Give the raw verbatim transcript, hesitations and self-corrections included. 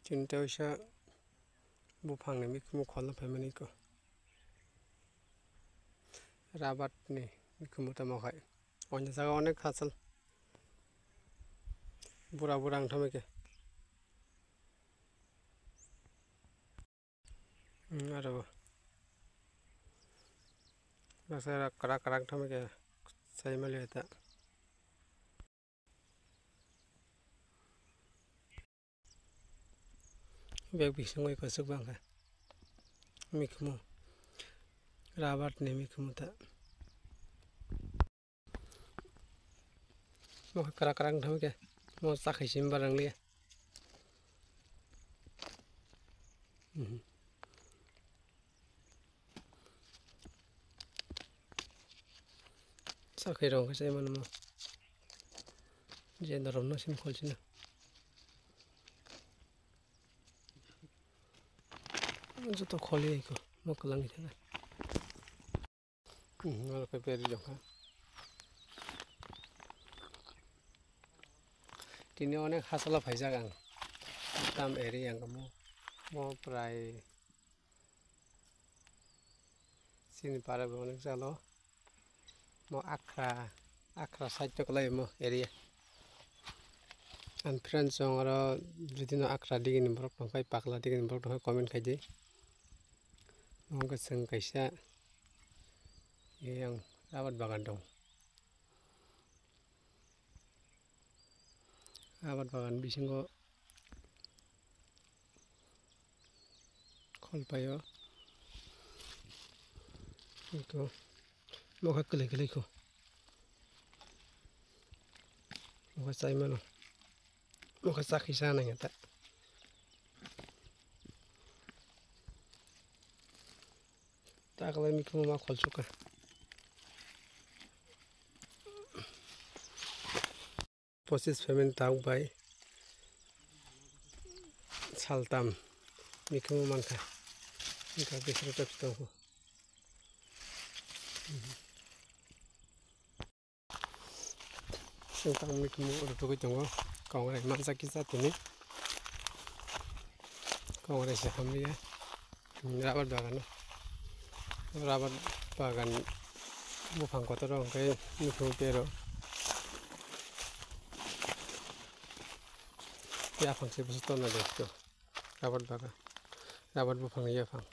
Tini teisa buphangni mikhumu kholno phaimani ko. Rabatni mikhumu tamo khai. Onya jaga onek hachal. Bura bura ang thamike. Hmm, aro. Baksa krak krak thamike. Sai mali eta. Bag bisingwi kwchwk bangkha. Mikhumu. Rabatni mikhumu ta. Mo krak krak wngkha khe. Mo chakhai sim barang liya. Mhm. Sakhai rong khe chai mano mo. Je norok no sim khol sino. Joto kholi ko mo kwlangwi thangkha. Hmm, norok khe beri jongkha. Tini onek hachalo phaijak ang. Tam eri ang mo. Mo prai Chini para bo onek jalo. Mo Akhra, Akhra side to kwlai mo area. Ang friends chong aro jodi no Akhra digini borok tong khai, Pakla digini borok tong khai, comment khai di. Mo wngkha chwng kaisa, yang rabat bagan dong. Rabat bagan bisingo kholpaio. Ito mokha kwlwi kwlwi kho. Mokha chai mano. Mokha chakhi cha nang ta. Ta kwlai mikhumu ma kholchukha. Pochis payment tabuk bai saltam mikhumu mankha. Wngkha bising tongkha. Sengtang mikhumu rutugwi tongo. Kongrai mansa kisa tini. Kongrai se hamliya. Rabar bagano. Rabar bagan buphang kotor hwnkhe mikhumu pero. Yaphang se busu tonna de to. Rabar bagan. Rabar buphang yaphang.